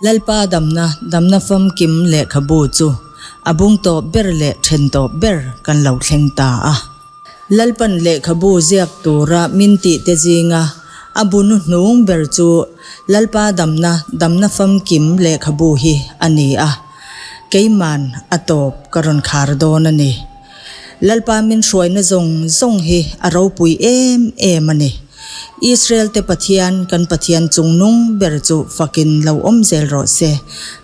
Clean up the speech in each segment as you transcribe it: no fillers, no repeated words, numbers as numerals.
Lalpa damna, damna famkim lehkhabu chu a bung tawp ber leh then tawp ber kan lo thleng ta a. Lalpan lehkhabu ziak tura min tihte zinga a bu hnuhnung ber chu Lalpa damna, damna famkim lehkhabu hi a ni a. Keiman a tawp ka rawn khar dawn a ni. Lalpa min hruaina zawng zawng hi a ropui em em a ni. Israel te Pathian kan Pathian chungnung ber chu fakin lo awm zel rawh se.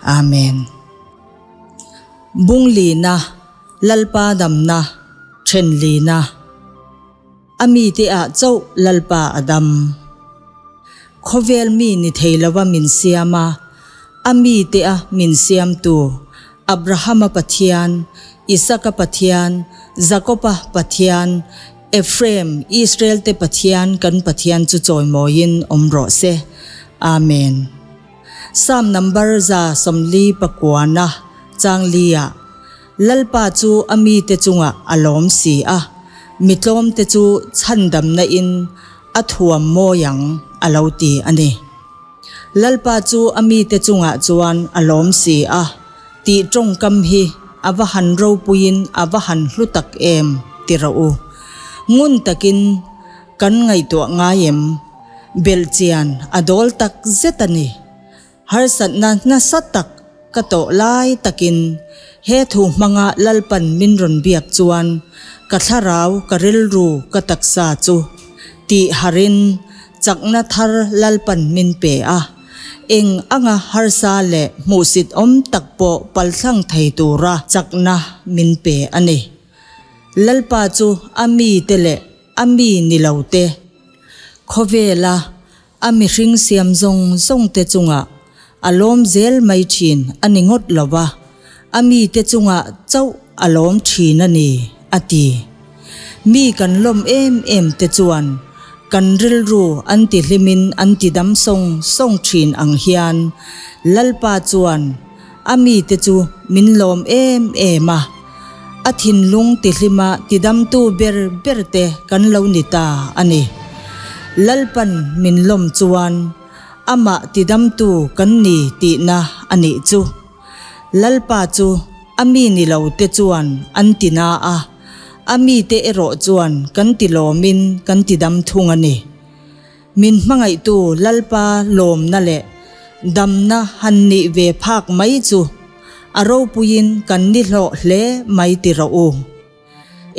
Amen. Bunglina, Lalpa damna, Thenlina. A mite ah chauh Lalpa a dam. Khawvel mi ni thei lova min siam a, a mite a min siamtu Abrahama Pathian, Isaka Pathian, Jakoba Pathian, Ephraim, Israel te Pathian kan Pathian chu chawimawiin awm rawh se. Amen. Psalm number 149 chang li ah, Lalpa chu a mite chungah a lawm si a, mi tlawmte chu chhandamna in a thuam mawi ang, a lo ti a ni. Lalpa chu a mite chungah chuan a lawm si a, tih tawngkam hi a va han ropuiin a va han hlu tak em ti rawh u. Ngun takin kan ngaihtuah ngai em? Belhchian a dawl tak zet a ni. Harsatna nasa tak ka tawh lai takin he thu hmanga Lalpan min rawn biak chuan ka thlarau, ka rilru, ka taksa chu tih harin chakna thar Lalpan min pe a. Eng anga harsa leh hmuhsit awm tak pawh palthlang thei tura chakna min pe a ni. Lalpa chu a mite leh a mi ni lo te, khawvela A mihring siam zawng zawngte chungah a lawm zel mai thin a ni ngawt lo va, a mite chungah chauh a lawm thin a ni, a ti. Mi kan lawm em em te chuan kan rilru an ti hlimin an ti dam sawng sawng thin ang hian Lalpa chuan a mite chu min lawm em em a, a thinlung tihlima tidamtu ber berte kan lo ni ta a ni. Lalpan min lawm chuan amah tidamtu kan ni tihna a nih chu. Lalpa chu a mi ni lote chuan an ti na a, a mite erawh chuan kan tilawmin kan tidam thung a ni. Min hmangaihtu Lalpa lawmna leh damna han nih ve phak mai chu a ropuiin kan ni hlawh hle mai ti rawh u.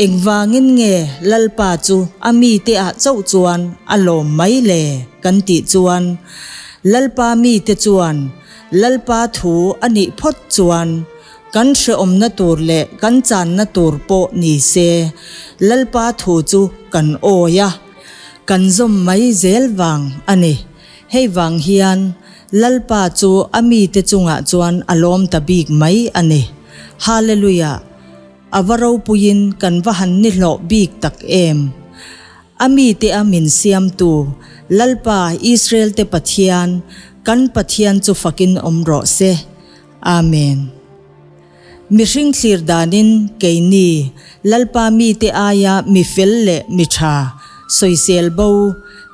Engvangin nge Lalpa chu a mite ah chauh chuan a lawm mai le kan tih chuan Lalpa mite chuan Lalpa thu a nih phawt chuan kan hrehawmna tur leh kan channa tur pawh ni se Lalpa thu chu kan awi a. Kan zawm mai zel vang a ni. Hei vang hian Lalpa chu a mite chungah chuan a lawm ta bik mai a ni. Hallelujah! A va ropuiin kan va han ni hlawh bik tak em! A mite a min siamtu Lalpa Israelte Pathian, kan Pathian chu fakin awm rawh se. Amen. Mihring thlir danin keini Lalpa mite aia mi fel leh mi tha, sawisel bo,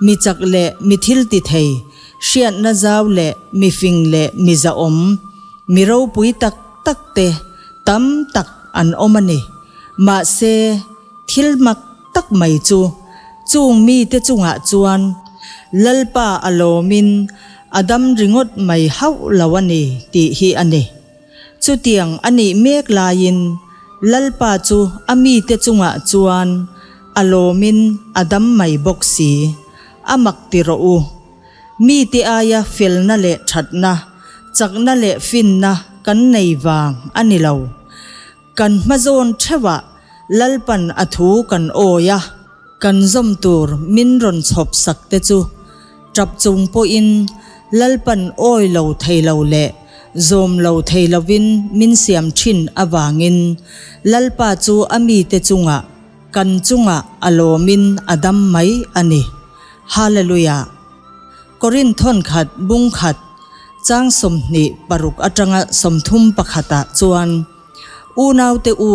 mi chak leh mi thil ti thei, hriatna zau leh mi fing leh mi zahawm, mi ropui tak tak te tam tak an awm a ni. Mahse, thil mak tak mai chu chung mite chungah chuan Lalpa a lawmin a dam ringawt mai hauh lo a ni tih hi a ni. Chutiang a nih mek laiin Lalpa chu a mite chungah chuan a lawmin a dam mai bawk si. A mak ti rawh u. Mite aia felna leh thatna, chakna leh finna kan nei vang a ni lo. Kan hmazawn theuhah Lalpan a thu kan awi a. Kan zawm tur min rawn chhawp sak te chu tap chung pawhin Lalpan awi lo thei lo leh zawm lo thei lovin min siam thin avangin Lalpa chu a mite chungah kan chungah a lawmin a dam mai a ni. Hallelujah! Korinth thawnkhat bung khat chang 26 atanga 31 ah chuan Unaute u,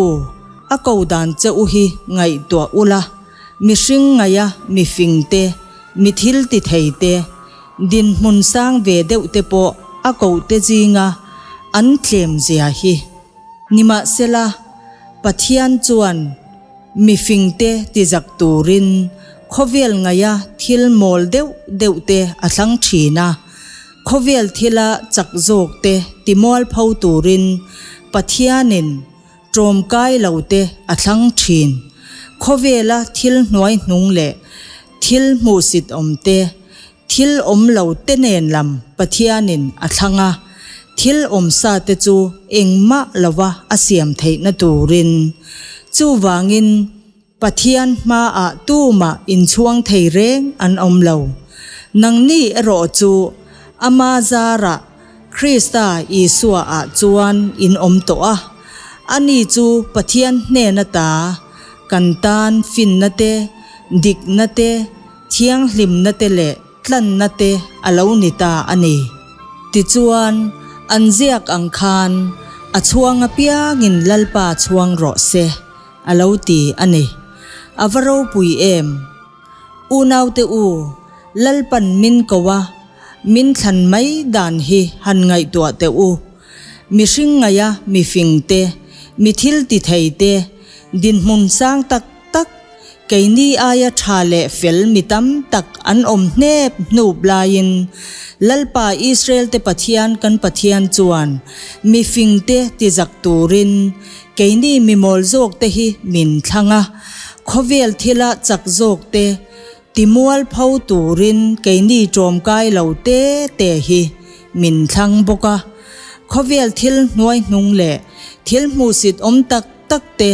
a ko dan che u hi ngaihtuah ula, mihring ngaia mi fing te, mi thil ti thei te, dinhmun sang ve deuh te pawh a kohte zinga an tlem zia hi. Nimahsela, Pathian chuan mifingte tizak turin khawvel ngaia thil mawl deuh deuhte a thlang thin a, khawvel thila chak zawkte timualpho turin Pathianin Tlawmkai lo te a thlang thin. Khawvela thil hnuaihnung leh thil hmuhsit awm te, thil awm lo te nen lam Pathianin a thlang a, thil awm sa te chu engmah lova a siam theihna turin. Chuvangin Pathian hmaah tumah inchhuang thei reng an awm lo. Nangni erawh chu Ama zarah Krista Isua-ah chuan in awm tawh a, ani chu Pathian hnen ata kan tan finna te, dikna te, thianghlimna te leh tlanna te a lo ni ta a ni. Tichuan, an ziak ang khan a chhuang apiangin Lalpa chhuang rawh se. A lo ti a ni. A va ropui em? Unaute u, Lalpan min ko a, min thlan mai dan hi han ngaihtuah teh u. Mihring ngaia mi fing te, mi thil ti thei te, dinhmun sang tak tak, keini aia tha leh fel mi tam tak an awm hnep hnup laiin, Lalpa Israel te Pathian kan Pathian chuan mi fing te ti zak turin Keini mi mawl zawk te hi min thlang a, khawvel thila chak zawk te ti mualpho turin keini ṭawmkai lo te te hi min thlang bawk a. Khawvel thil hnuaihnung leh thil hmuhsit awm tak tak te,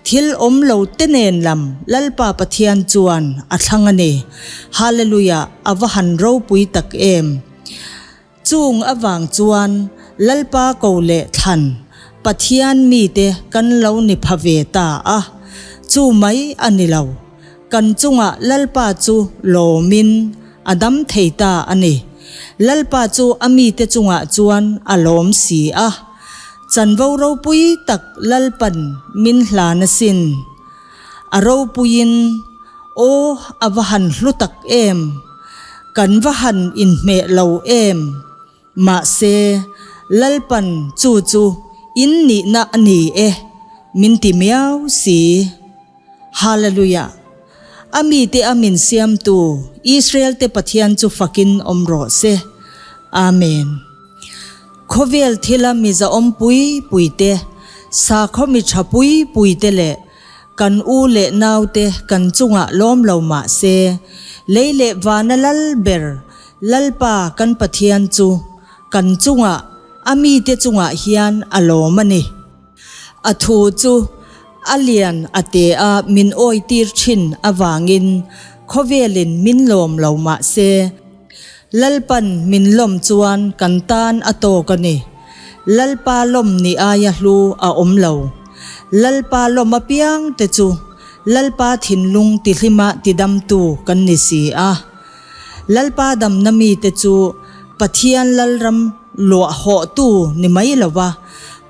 thil awm lo te nen lam Lalpa Pathian chuan a thlang a ni. Hallelujah a va han ropui tak em! Chung avang chuan Lalpa ko leh thlan Pathian mite kan lo ni pha ve ta a, chu mai a ni lo. Kan chungah Lalpa chu lawmin a dam thei ta a ni. Lalpa chu a mite chungah chuan a lawm si a. Chanvo ropui tak Lalpan min hlan asin. A ropuiin Aw a va han hlu tak em! Kan va han inhmeh lo em! Mahse, Lalpan chu chu in nihna a ni e, min ti miau si. Hallelujah! A mite a min siamtu Israel te Pathian chu fakin awm rawh se. Amen. Khawvel thila mi zahawm pui pui te, sakhaw mi tha pui pui te leh Kan u leh naute kan chungah lawm lo mah se, lei leh vana lal ber Lalpa kan Pathian chu kan chungah, a mite chungah hian a lawm a ni. A thu chu a lian a te a min awitir thin avangin khawvelin min lawm lo mah se, Lalpan min lawm chuan kan tan a tawk a ni. Lalpa lawm ni aia hlu a awm lo. Lalpa lawm apiang te chu Lalpa thinlung tihlima tidamtu kan ni si a. Lalpa damna mite chu Pathian Lalram luah hawhtu ni mai lova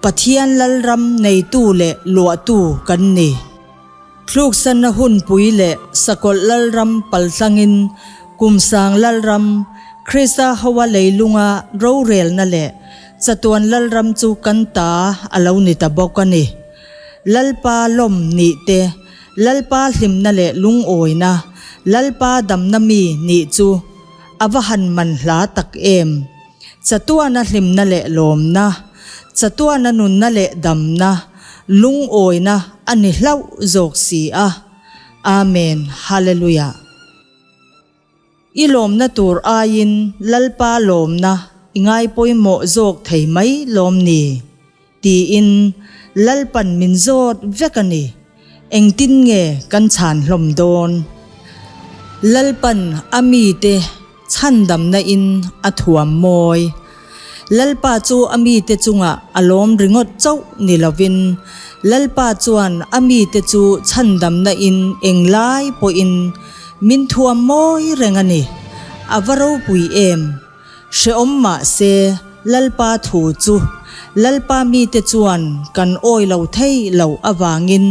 Pathian Lalram neitu leh luahtu kan ni. Thluksanna hunpui leh Sakawlh Lalram paltlangin Kumsang Lalram, Krista hoa leilunga rorelna leh chatuan Lalram chu kan ta a lo ni ta bawk a ni. Lalpa lawm nih te, Lalpa hlimna leh lungawina, Lalpa damna mi nih chu a va han man hla tak em! Chatuana hlimna leh lawmna, chatuana nunna leh damna, lungawina a ni hlauh zawk si a. Amen Hallelujah. I lawmna tur aiin Lalpa lawmna i ngai pawimawh zawk thei mai lawm ni? Tiin Lalpan min zawt vek a ni. Engtin nge kan chhan hlawm dawn? Lalpan a mite chhandamna in a thuam mawi. Lalpa chu a mite chungah a lawm ringawt chauh ni lovin, Lalpa chuan a mite chu chhandamna in englai pawhin min thuam mawi reng a ni. A va ropui em! Hreawm mah se, Lalpa thu chu Lalpa mite chuan kan awi lo thei lo avangin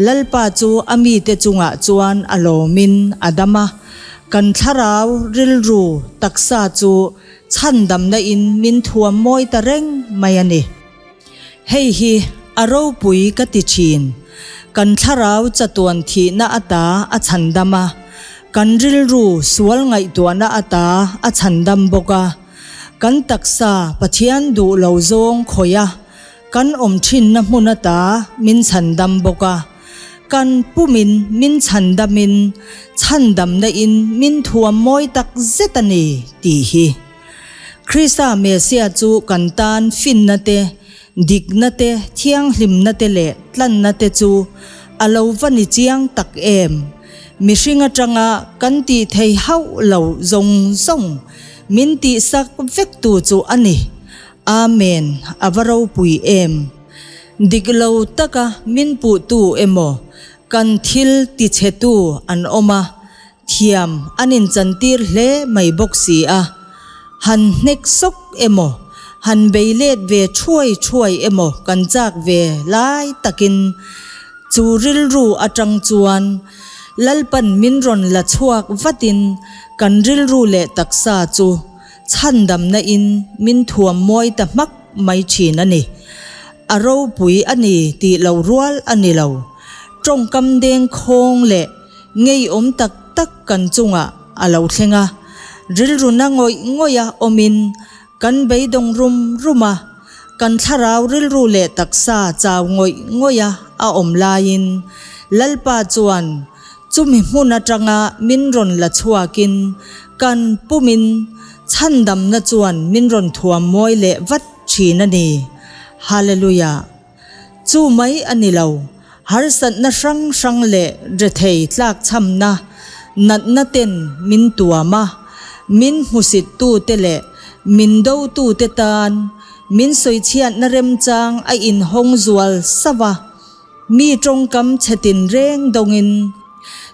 Lalpa chu a mite chungah chuan a lawmin a dam a, kan thlarau rilru taksa chu. Chhandamna in min thuam mawi ta reng mai a ni. Hei hi a ropui ka ti thin. Kan thlarau chatuan thihna ata a chhandam a, kan rilru sual ngaihtuahna ata a chhandam bawk a, kan taksa Pathian duh lo zawng khawih a, kan awm thinna hmun ata min chhandam bawk a. Kan pumin min chhandamin chhandamna in min thuam mawi tak zet a ni tih hi. Krista Mesia chu kan tan finna te, dikna te, thianghlimna te leh tlanna te chu a lo va ni chiang tak em! Mihring atanga kan tih thei hauh lo zawng zawng min tihsak vektu chu a ni. Amen, a va ropui em! Dik lo taka min puhtu emaw kan thil tichhetu an awm a, thiam an inchantir hle mai bawk si a. Han hnek sawk emaw, han bei let ve thuai thuai emaw kan chak ve lai takin chu rilru atang chuan Lalpan min rawn la chhuak vatin kan rilru leh taksa chu Chhandamna in min thuam mawi ta hmak mai thin a ni. A ropui a ni tih lo rual a ni lo. Tawngkam deng khawng leh ngeiawm tak tak kan chungah a lo thleng a. Rilruna ngawih ngawih a awmin kan beidawng rum rum a. Kan thlarau rilru leh taksa chau ngawih ngawih a a awm laiin Lalpa chuan Chumi hmun atanga min rawn la chhuakin kan pumin chhandamna chuan min rawn thuam mawi leh vat thin a ni. Hallelujah! Chu mai a ni lo, harsatna hrang hrang leh rethei tlakchhamna natna ten min tuam a, min hmusittute leh min dotute tan min sawichhiatna remchang a inhawng zual sauh a. Mi tawngkam chhe tinreng dawngin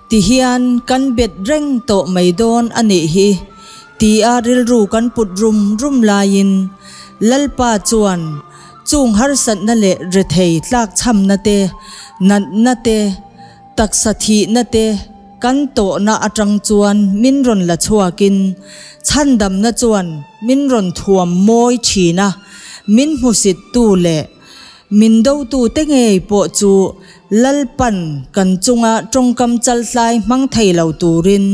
tihian kan bet reng tawh mai dawn a nih hi tia rilru kan put rum rum laiin Lalpa chuan chung harsatna leh rethei tlakchhamna te, natna te, taksa thihna te kan tawhna atang chuan min rawn la chhuakin chhandamna chuan min rawn thuam mawi thin a, min hmusittu leh Min dotute ngei pawh chu Lalpan kan chunga tawngkam chaltlai hmang thei lo turin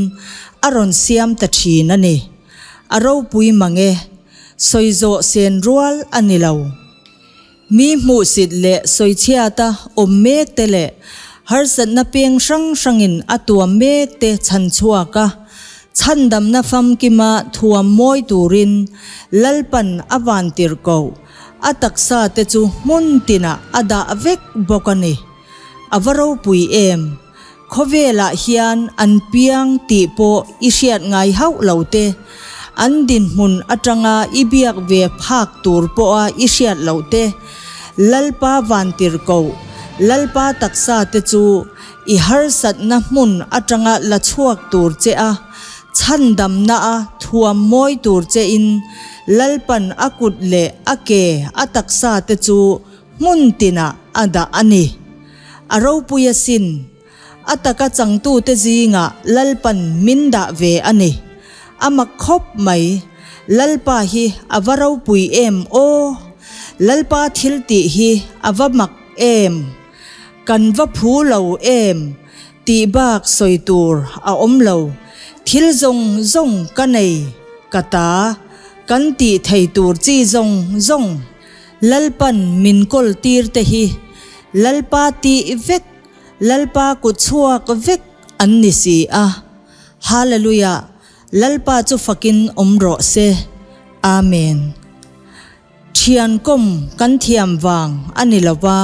a rawn siam ta thin a ni. A ropui mang e, sawi zawh sen rual a ni lo. Mi hmuhsit leh sawichhiata awm mekte leh harsatna peng hrang hrangin a tuam mekte chhan chhuak a, chhandamna famkima thuam mawi turin Lalpan a vantir koh. A taksa te chu hmun tinah a dah vek bawk a ni. A va ropui em? Khawvelah hian an piang tih pawh i hriat ngai hauh lo te, an dinhmun atanga i biak ve phak tur pawha i hriat loh te, Lalpa vantirhkoh, Lalpa taksa te chu i harsatna hmun atanga la chhuak tur che a, Chhandamna a thuam mawi tur che in Lalpan a kut leh a ke a taksa te chu hmun tinah a dah a ni. A ropui asin. A taka changtute zingah Lalpan min dah ve a ni. A mak khawp mai. Lalpa hi a va ropui em aw! Lalpa thil tih hi a va mak em! Kan va phu lo em! Tih bak sawi tur a awm lo. Thil zawng zawng ka nei, ka ta, kan tih thei tur chi zawng zawng Lalpan min kawl tir te hi Lalpa tih vek, Lalpa kut chhuak vek an ni si a. Hallelujah! Lalpa chu fakin awm rawh se. Amen. Thian kawm kan thiam vang a ni lo va,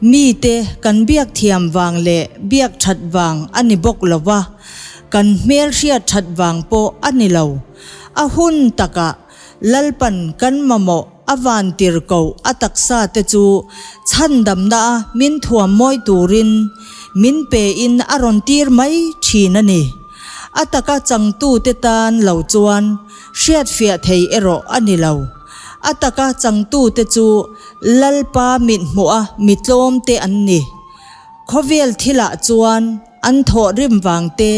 mite kan biak thiam vang leh biak that vang a ni bawk lo va, kan hmel hriat that vang pawh a ni lo. A hun takah Lalpan kan mamawh a van tirhkoh a taksa te chu chhandamna a min thuam mawi turin min pe in a rawn tir mai thin a ni. A taka changtute tan lo chuan Hriatfiah thei erawh a ni lo. A taka changtute chu Lalpa mithmuha mi tlawmte an ni. Khawvel thilah chuan an thawhrim vang te,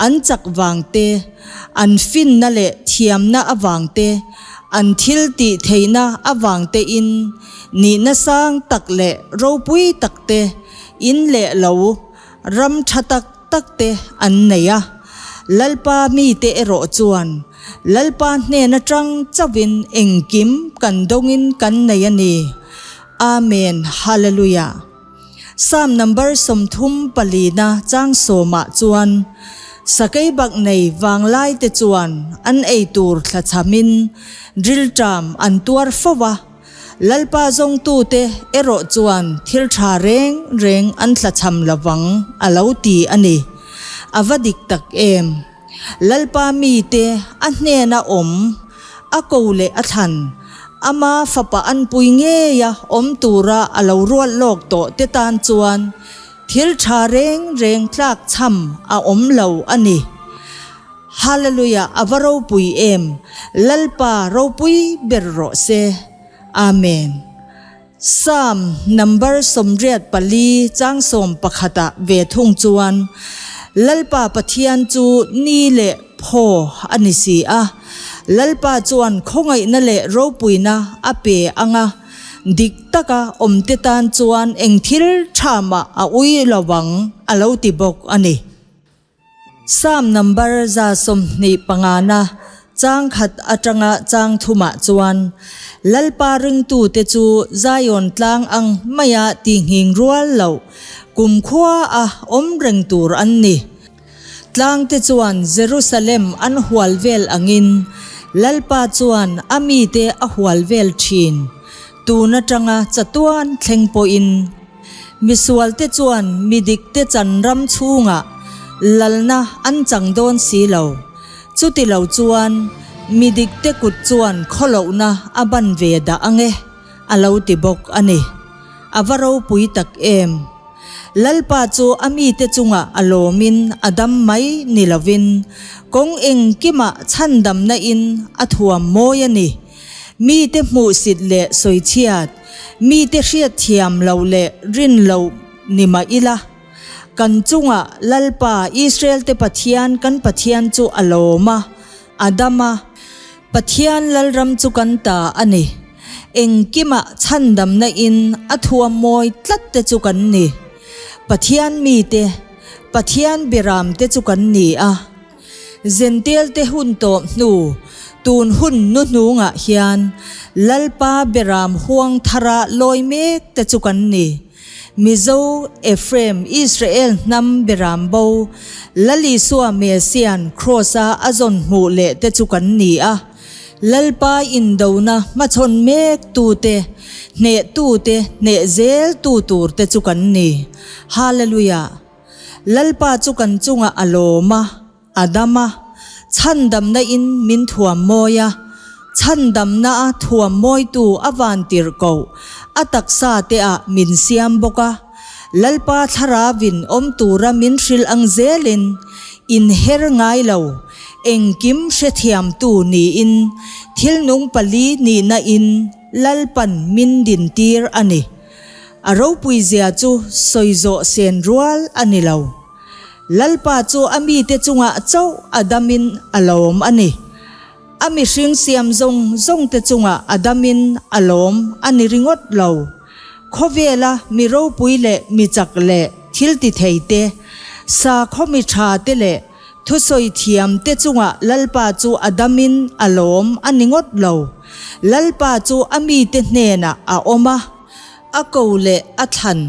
an chak vang te, an finna leh thiamna avang te, an thil tih theihna avang tein nihna sang tak leh ropui tak te, in leh lo ram tha tak tak te an nei a. Lalpa mite erawh chuan Lalpa hnen atang chauhin engkim kan dawngin kan nei a ni. Amen Hallelujah. Psalm number 34 na chang sawmah chuan Sakeibak nei vanglai te chuan an ei tur thlachhamin rilṭam an tuar fo a, Lalpa zawngtute erawh chuan thil tha reng reng an tlachham lovang a lo ti a ni. A va dik tak em! Lalpa mite a hnena awm, a ko leh a thlan, ama fapa anpui ngeia awm tura a lo ruat lawk tawh te tan chuan thil tha reng reng tlakchham a awm lo a ni. Hallelujah a va ropui em Lalpa ropui ber rawh se Amen Psalm number 84 chang 11 ah ve thung chuan Lalpa Pathian chu ni leh phaw a ni si a Lalpa chuan khawngaihna leh ropuina a pe anga dik taka awmte tan chuan eng thil tha mah a ui lovang a lo ti bawk a ni. Psalm number 125 na chang khat atanga chang thumah chuan, Lalpa ringtute chu Zion tlang ang maia tinghing rual loh kumkhua a awm reng tur an ni. Tlangte chuan Jerusalem an hual vel angin Lalpa chuan a mite a hual vel thin, tun atanga chatuan thleng pawhin. Misualte chuan mi dikte chan ram chhungah lalna an chang dawn si lo. Chuti lo chuan mi dikte kut chuan khawlohna a ban ve dah ang e, a lo ti bawk a ni. A va ropui tak em! Lalpa chu a mite chungah a lawmin a dam mai ni lovin kawng engkimah chhandamna in a thuam mawi a ni. Mite hmuhsit leh sawichhiat, mite hriatthiam loh leh rin loh ni mah ila, kan chungah Lalpa Israelte Pathian kan Pathian chu a lawm a, a dam a, Pathian Lalram chu kan ta a ni. Engkimah chhandamna in a thuam mawi tlat te chu kan ni. Pathian mite, Pathian biram te chu kan ni a. Zentelte hun tawp hnu, tun hun nuhnungah hian Lalpa Beram huang thara lawi mek te chu kan ni. Mizo, Ephraim, Israel hnam Beram bo, Lal Isua Messian Kraws-a a zawn hmuh leh te chu kan ni a. Lalpa indona hmachhawn mek tute, hnehtute, hneh zel tu tur te chu kan ni. Hallelujah! Lalpa chu kan chungah a lawm a, a dam a, chhandamna in min thuam mawi a, chhandamna a thuam mawitu a van tirh koh a taksa te ah min siam bawk a, Lalpa thlarau in awm tura min hrilh ang zelin inher ngai lo, engkim hrethiamtu niin thil nung pali nihna in Lalpan min dintir a ni. A ropui zia chu sawi zawh sen rual a ni lo. Lalpa chu a mite chungah chauh a damin a lawm a ni. A mihring siam zawng zawngte chungah a damin a lawm a ni ringawt lo. Khawvela mi ropui leh mi chak leh thil ti thei te, sakhaw mi tha te leh thusawi thiam te chungah Lalpa chu a damin a lawm a ni ngawt lo. Lalpa chu a mite hnenah a awm a. A ko leh a thlan,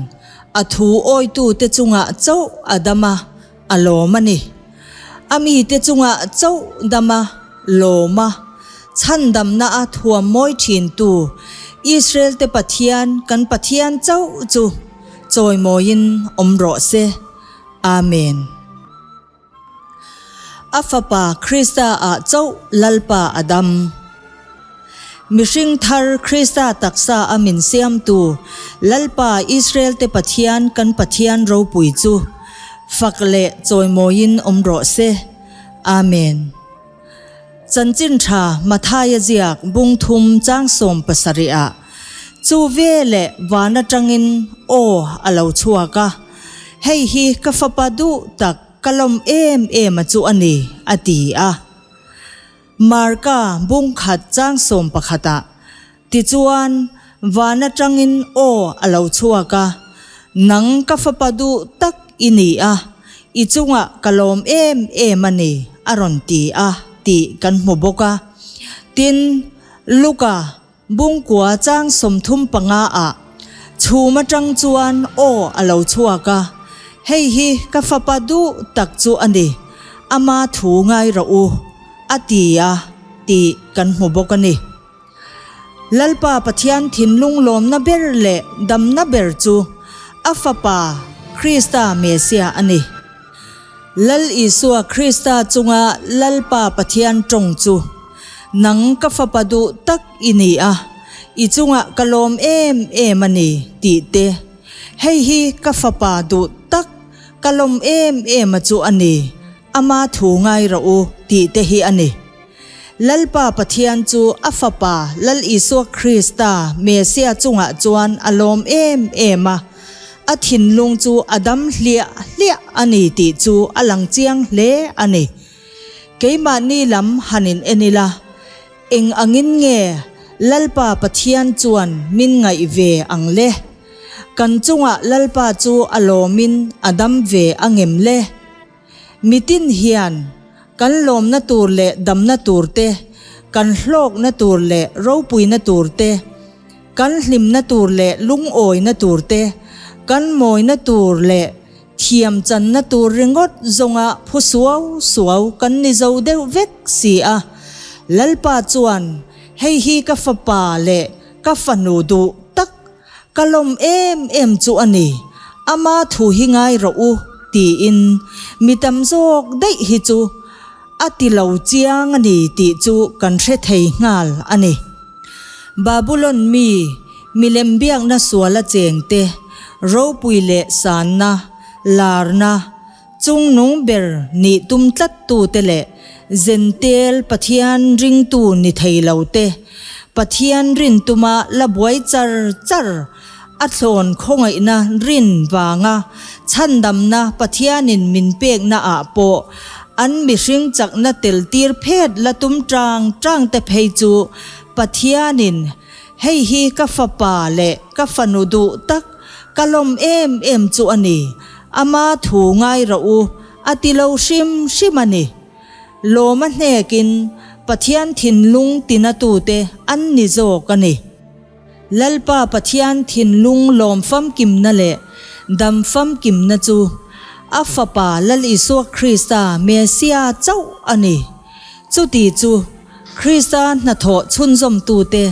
a thu awitute chungah chauh a dam a, a lawm a ni. A mite chungah chauh dam a, lawm a, chhandamna a thuam mawi thintu Israelte Pathian kan Pathian chauh chu chawimawiin awm rawh se. Amen. A Fapa Krista ah chauh Lalpa a dam. Mihring thar Krista taksa a min siamtu Lalpa Israelte Pathian kan Pathian ropui chu fak leh chawimawiin awm rawh se. Amen. Chanchin tha Mathaia ziak bung thum chang 17 ah chu ve leh van atangin aw a lo chhuak a. Hei hi ka fapa duh tak ka lawm em em a chu a ni, a ti a. Marka bungkhat chang sawmpakhatah Tichuan, van atangin aw a lo chhuak a, Nang ka fapa duh tak i ni a, i chungah ka lawm em em a ni, a rawn ti a tih kan hmu bawk a. Tin, Luka bungkua chang 35 ah chhum atang chuan aw a lo chhuak a, Hei hi ka fapa duh tak chu a ni, ama thu ngai rawh u, a ti a tih kan hmu bawk a ni. Lalpa Pathian thinlung lawmna ber leh damna ber chu a Fapa Krista Mesia a ni. Lal Isua Krista chunga Lalpa Pathian tawng chu, Nang ka Fapa duh tak i ni a, i chungah ka lawm em em a ni, tih te, Hei hi ka Fapa duh tak, ka lawm em em a chu a ni, ama thu ngai rawh u, tih te hi a ni. Lalpa Pathian chu a Fapa Lal Isua Krista, Mesia chungah chuan a lawm em em a, a thinlung chu a dam hliah hliah a ni tih chu a lang chiang hle a ni. Keimahni lam han in en ila, eng angin nge Lalpa Pathian chuan min ngaih ve ang le? Kan chungah Lalpa chu a lawmin a dam ve a ngem le? Mitin hian kan lawmna tur leh damna tur te, kan hlawkna tur leh ropuina tur te, kan hlimna tur leh lungawina tur te, kan mawina tur leh thiam channa tur ringawt zawnga phu suau suau kan ni zo deuh vek si a. Lalpa chuan, Hei hi ka fapa leh ka fanu duh tak Ka lawm em em chu a ni, ama thu hi ngai rawh u tiin mi tam zawk daih hi chu a ti lo chiang a ni tih chu kan hre thei nghal a ni. Babulon mi, milem biakna suala chengte, ropui leh sanna, larna, Chungnung ber nih tum tlattute leh Zentel Pathian ringtu ni thei lote, Pathian rin tuma la buai char char a thlawn khawngaihna rin vanga chhandamna Pathianin min pekna ah pawh an mihring chakna tel tir phet la tum tang tang te phei chu Pathianin hei hi ka fapa leh ka fanu duh tak ka lawm em em chu a ni. Ama thu ngai rawh u, a ti lo hrim hrim a ni. Lawma hnekin Pathian thinlung tinatute an ni zawk a ni. Lalpa Pathian thinlung lawm famkimna leh dam famkimna chu a Fapa Lal Isua Krista Mesia chauh a ni. Chuti chu Krista hnathawh chhunzawmtute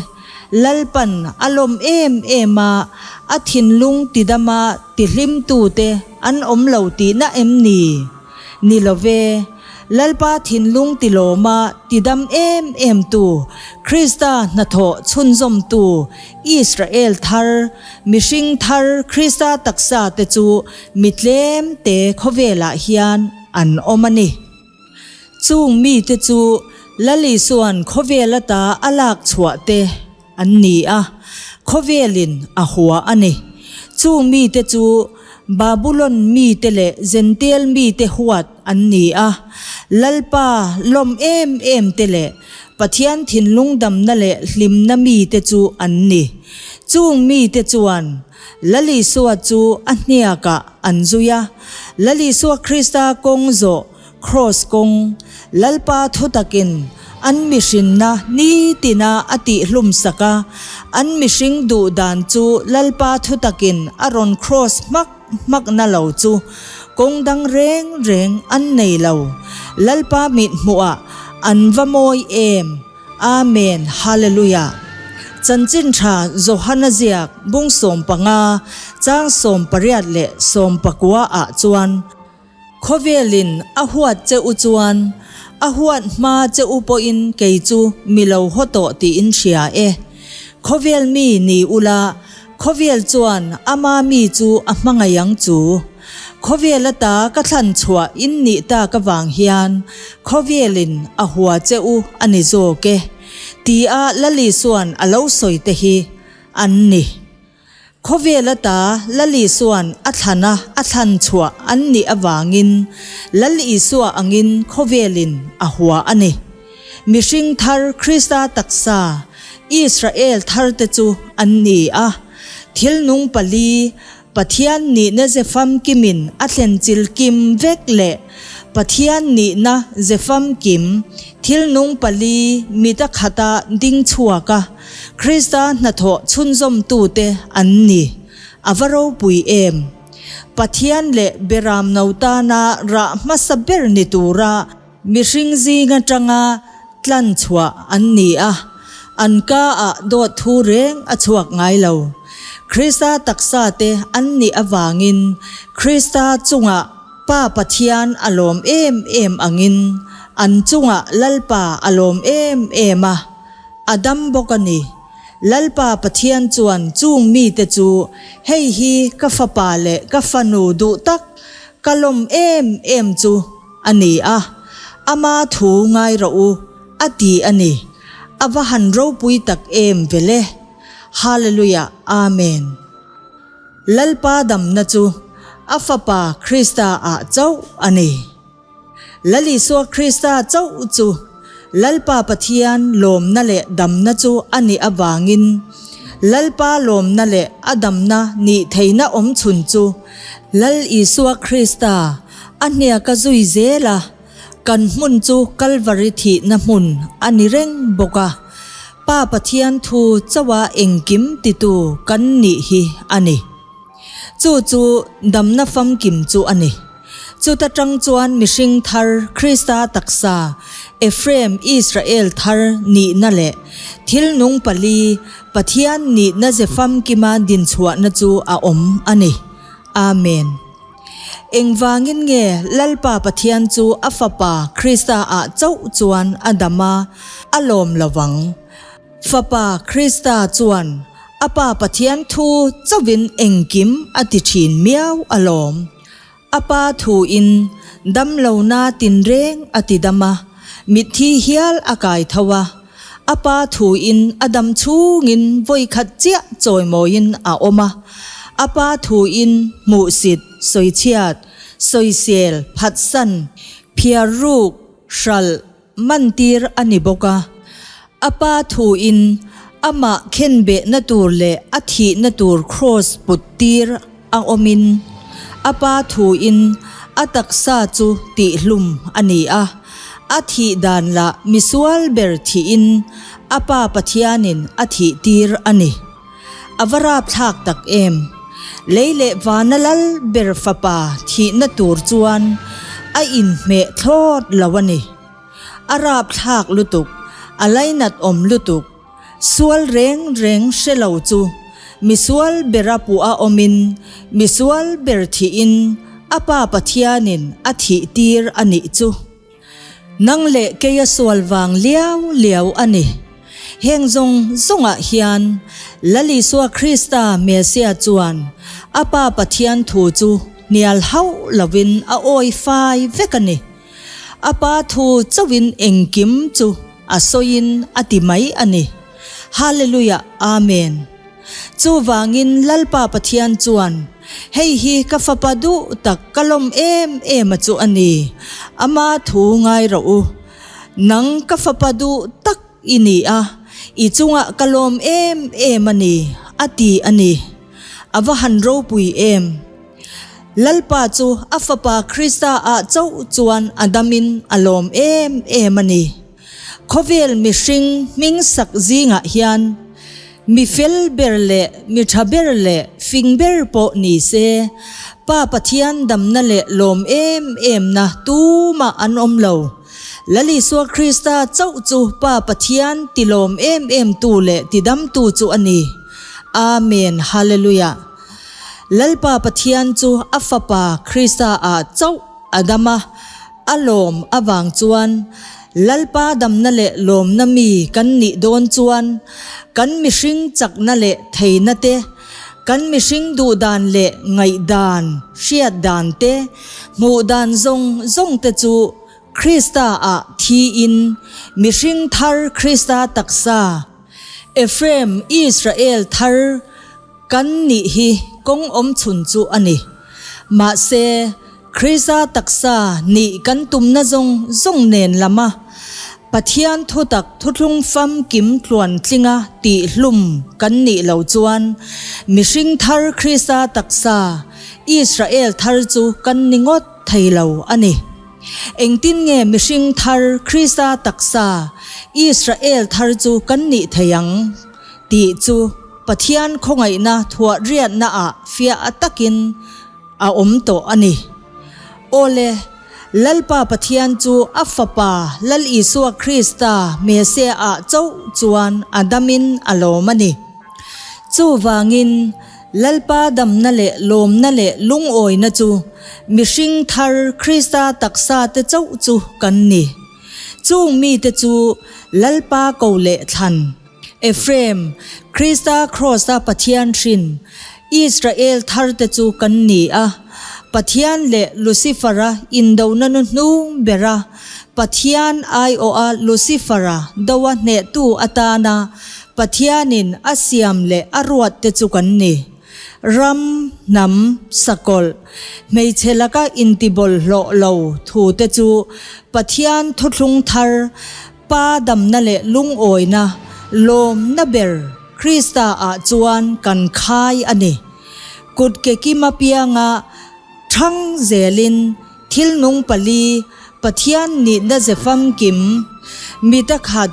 Lalpan a lawm em em a, a thinlung tidama tihlimtute an awm lo tihna em ni? Ni lo ve, Lalpa thinlung tilawma tidam em emtu, Krista hnathawh chhunzawmtu Israel thar, mihring thar Krista taksa te chu mi tlemte khawvelah hian an awm a ni. Chung mite chu Lal Isua'n khawvel ata a lak chhuah te an ni a, khawvelin a hua a ni. Chung mite chu Babulon mite leh Zential mite huat an ni a, Lalpa lawm em em te leh Pathian thinlung damna leh hlimna mite chu an ni. Chung mite chuan Lal Isua chu a hniakah an zui a, Lal Isua Krista kawng zawh, Kraws kawng, Lalpa thutakin an mihrinna nitina a tihhlum sak a, an mihring duh dan chu Lalpa thutakin a rawn kraws hmak hmakna lo chu kawng dang reng reng an nei lo. Lalpa mithmuhah an va mawi em! Amen Hallelujah Chanchin tha Johana ziak bung 15 chang 18 leh 19 ah chuan Khawvelin a huat che u chuan a huat hma che u pawhin kei chu mi lo haw tawh tiin hria e. Khawvel mi ni ula khawvel chuan ama mi chu a hmangaih ang chu. Khawvel ata ka thlan chhuah in nih tak avang hian khawvelin a hua che u a ni zawk e, tia Lali chuan a lo sawi te hi an ni. Khawvel ata Lal Isua'n a thlan a a thlan chhuah an nih avangin Lal Isua angin khawvelin a hua a ni. Mihring thar Krista taksa, Israel tharte chu an ni a. Thil nung pali, Pathian nihna ze famkimin a thlen chil kim vek leh Pathian nihna ze famkim thil nung pali mit a khata ding chhuak a, Krista hnathawh chhunzawmtute an ni. A va ropui em! Pathian leh Beramno tana rah hmasa ber ni tura mihring zing atanga tlan chhuah an ni a, an ka ah dawt thu reng a chhuak ngai lo. Krista taksa te an nih avangin Krista chungah Pa Pathian a lawm em em angin an chungah Lalpa a lawm em em a, a dam bawk a ni. Lalpa Pathian chuan chung mite chu, Hei hi ka fapa leh ka fanu duh tak, ka lawm em em chu, A ni a, ama thu ngai rawh u, a ti a ni. A va han ropui tak em vele! Hallelujah Amen. Lalpa damna chu a Fapa Krista ah chauh a ni. Lal Isua Krista chauh chu Lalpa Pathian lawmna leh damna chu a nih avangin Lalpa lawmna leh a damna nih theihna awmchhun chu Lal Isua Krista A hniak a zui zel a, kan hmun chu Kalvari thihna hmun a ni reng bawk a, Pa Pathian thu chauha engkim titu kan nih hi a ni. Chu chu damna famkim chu a ni. Chuta tang chuan mihring thar Krista taksa, Ephraim Israel thar nihna leh thil nung pali Pathian nihna ze famkima dinchhuahna chu a awm a ni. Amen. Engvangin nge Lalpa Pathian chu a Fapa Krista ah chauh chuan a dam a, a lawm lo vang? Fapa Krista chuan a Pa Pathian thu chauhin engkim a ti thin miau alawm. A Pa thuin damlona tinreng a ti dam a, mitthi hial a kai tho a. A pa thuin a dam chhungin vawikhat chiah chawimawiin a awm a, a pa thuin hmuhsit, sawichhiat, sawisel, phatsan, phiar ruk, hralh, mantir a ni bawk a. A pa thuin amah khenbehna tur leh a thihna tur kraws put tir a awmin a pa thuin a taksa chu tihhlum a ni a, a thih dan lah misual ber thihin a pa Pathianin a thih tir a ni. A va rapthlak tak em! Lei leh vana lal ber fapa thihna tur chuan a inhmeh thlawt lo a ni. A rapthlak lutuk, a lainat awm lutuk. Sual reng reng hre lo chu misual bera puh a awmin misual ber thihin a Pa Pathianin a thih tir a nih chu. Nang leh keia sual vang liau liau a ni. Heng zawng zawngah hian Lal Isua Krista Messiah chuan a Pa Pathian thu chu hnial hauh lovin a awi fai vek a ni. A pa thu chauhin engkim chu a sawiin a ti mai a ni. Hallelujah Amen. Chuvangin Lalpa Pathian chuan, Hei hi ka fapa duh tak ka lawm em em a chu a ni, ama thu ngai rawh u. Nang ka fapa duh tak i ni a, i chungah ka lawm em em a ni, a ti a ni. A va han ropui em! Lalpa chu a Fapa Krista ah chauh chuan a damin a lawm em em a ni. Khawvel mihring hming sak zingah hian mi fel ber leh mi tha ber leh fing ber pawh ni se, Pa Pathian damna leh lawm em emna tumah an awm lo. Lal Isua Krista chauh chu Pa Pathian ti lawm em em tu leh ti damtu chu a ni. Amen Hallelujah. Lalpa Pathian chu a Fapa Krista ah chauh a dam a, a lawm avang chuan Lalpa damna leh lawmna mi kan nih dawn chuan kan mihring chakna leh theihna te, kan mihring duhdan leh ngaihdan, hriatdan te, hmuhdan zawng zawng te chu Krista ah thiin mihring thar Krista taksa, Ephraim Israel thar. kan nih hi kawng awm chhun chu a ni. Mahse, Krista taksa nih kan tumna zawng zawng nen lama Pathian thutak thuthlung famkim tluantlinga tihhlum kan nih lo chuan mihring thar Krista taksa Israel thar chu kan ni ngawt thei lo a ni. Engtin nge mihring thar Krista taksa Israel thar chu kan nih thei ang tih chu Pathian khawngaihna thuah riatnaah fiah takin a awm tawh a ni. Awle, Lalpa Pathian chu a Fapa Lal Isua Krista Messiah-ah chauh chuan a damin a lawm a ni. Chuvangin, Lalpa damna leh lawmna leh lungawina chu mihring thar Krista taksa te chauh chu kan ni. Chung mite chu Lalpa ko leh thlan. Ephraim, Krista Kraws-a Pathian hrin, Israel tharte chu kan ni a. Pathian leh Lucifer-a indona nu hnung bera Pathian aiawha Lucifer-a doa hnehtu atana Pathianin a siam leh a ruatte chu kan ni. Ram, hnam, sakawlh, hmeichhe laka intibawlhhlawh lo thute chu Pathian thuthlung thar Pa damna leh lungawina lawmna ber Krista ah chuan kan khai a ni. Kut ke kim apianga thang zelin thil nung pali Pathian nihna ze famkim mita khat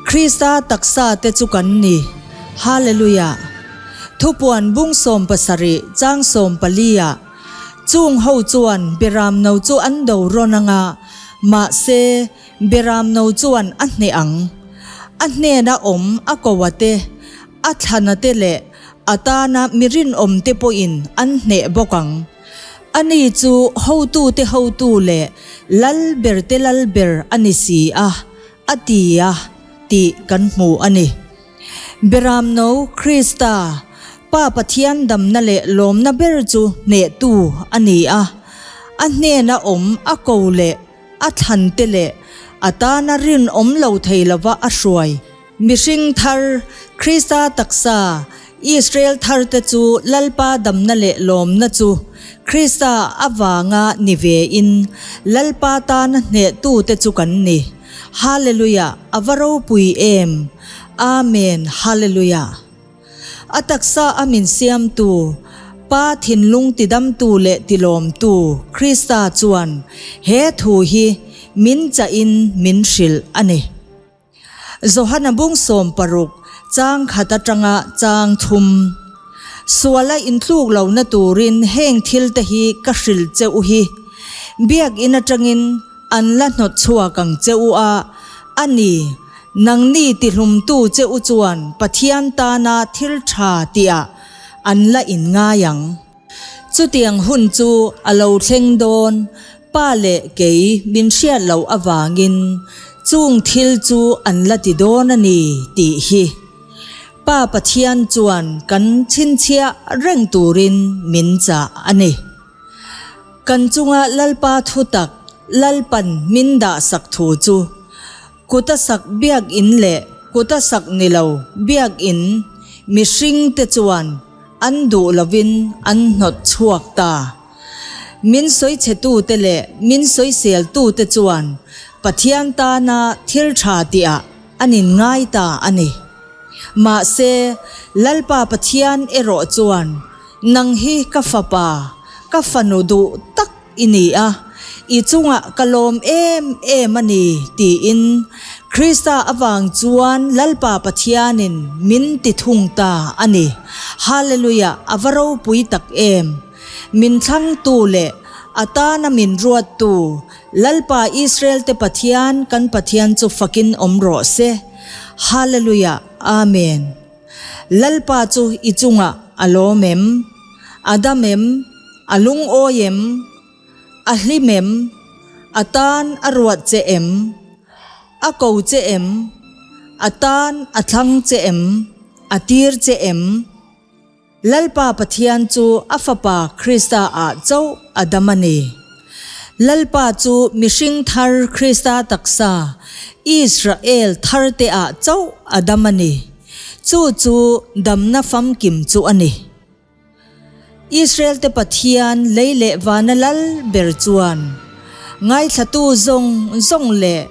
Krista taksa te chu kan ni. Hallelujah! Thupuan bung 17 chang 14 ah chung ho chuan Beramno chu an do rawn anga mahse Beramno chuan a hneh ang. A hnena awm a koa te, a thlana te leh a tana mi rinawm te pawhin an hneh bawk ang. Ani chu hotute hotu leh lal berte lal ber a ni si a, a ti a, tih kan hmu a ni. Beramno Krista, Pa Pathian damna leh lawmna ber chu hnehtu a ni a, a hnena awm a ko leh a thlan te leh a tana rinawm lo thei lova a hruai. Mihring thar, Krista taksa, Israel thar te chu Lalpa damna leh lawmna chu Krista avanga ni ve in Lalpa tana hnehtu te chu kan ni. Hallelujah, a va ropui em! Amen, Hallelujah. A taksa a min siamtu, Pa thinlung tidamtu leh tilawmtu Krista chuan he thu hi min chahin min hrilh a ni. Johana bung 60 chang khat atanga chang thum. Suala intluk lohna turin heng thil te hi ka hrilh che u hi. Biakinn atangin An la hnawt chhuak ang che u a, a ni, nangni tihlumtu che u chuan Pathian tana thil tha tihah an la inngai ang. Chutiang hun chu a lo thleng dawn, Pa leh kei min hriat loh avangin chung thil chu an la ti dawn a ni tih hi. Pa Pathian chuan kan chhinchhiah reng turin min chah a ni. Kan chunga Lalpa thutak Lalpan min dah sak thu chu kuta sak biakinn leh kuta sak ni lo biakinn mihring te chuan an duh lovin an hnawt chhuak ta. Min sawichhetute leh min sawiseltute chuan Pathian tana thil tha tihah an inngai ta a ni. Mahse, Lalpa Pathian erawh chuan Nang hi ka fapa, ka fanu duh tak i ni a, i chungah ka lawm em em a ni, tiin Krista avang chuan Lalpa Pathianin min ti thung ta a ni. Hallelujah, a va ropui tak em! Min thlangtu leh a tana min ruattu Lalpa Israelte Pathian kan Pathian chu fakin awm rawh se. Hallelujah, Amen. Lalpa chu i chungah a lawm em? A dam em? A lungawi em? A hlim em? A tan a ruat che em? A ko che em? A tan a thlang che em? A tir che em? Lalpa Pathian chu a Fapa Krista ah chauh a dam a ni. Lalpa chu mihring thar Krista taksa, Israel tharte ah chauh a dam a ni. Chu chu damna famkim chu a ni. Israel-te Pathian lei leh vana lal ber chuan ngaithlatu zawng zawng leh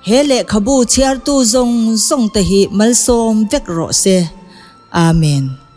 he lehkhabu chhiartu zawng zawngte hi malsawm vek rawh se. Amen.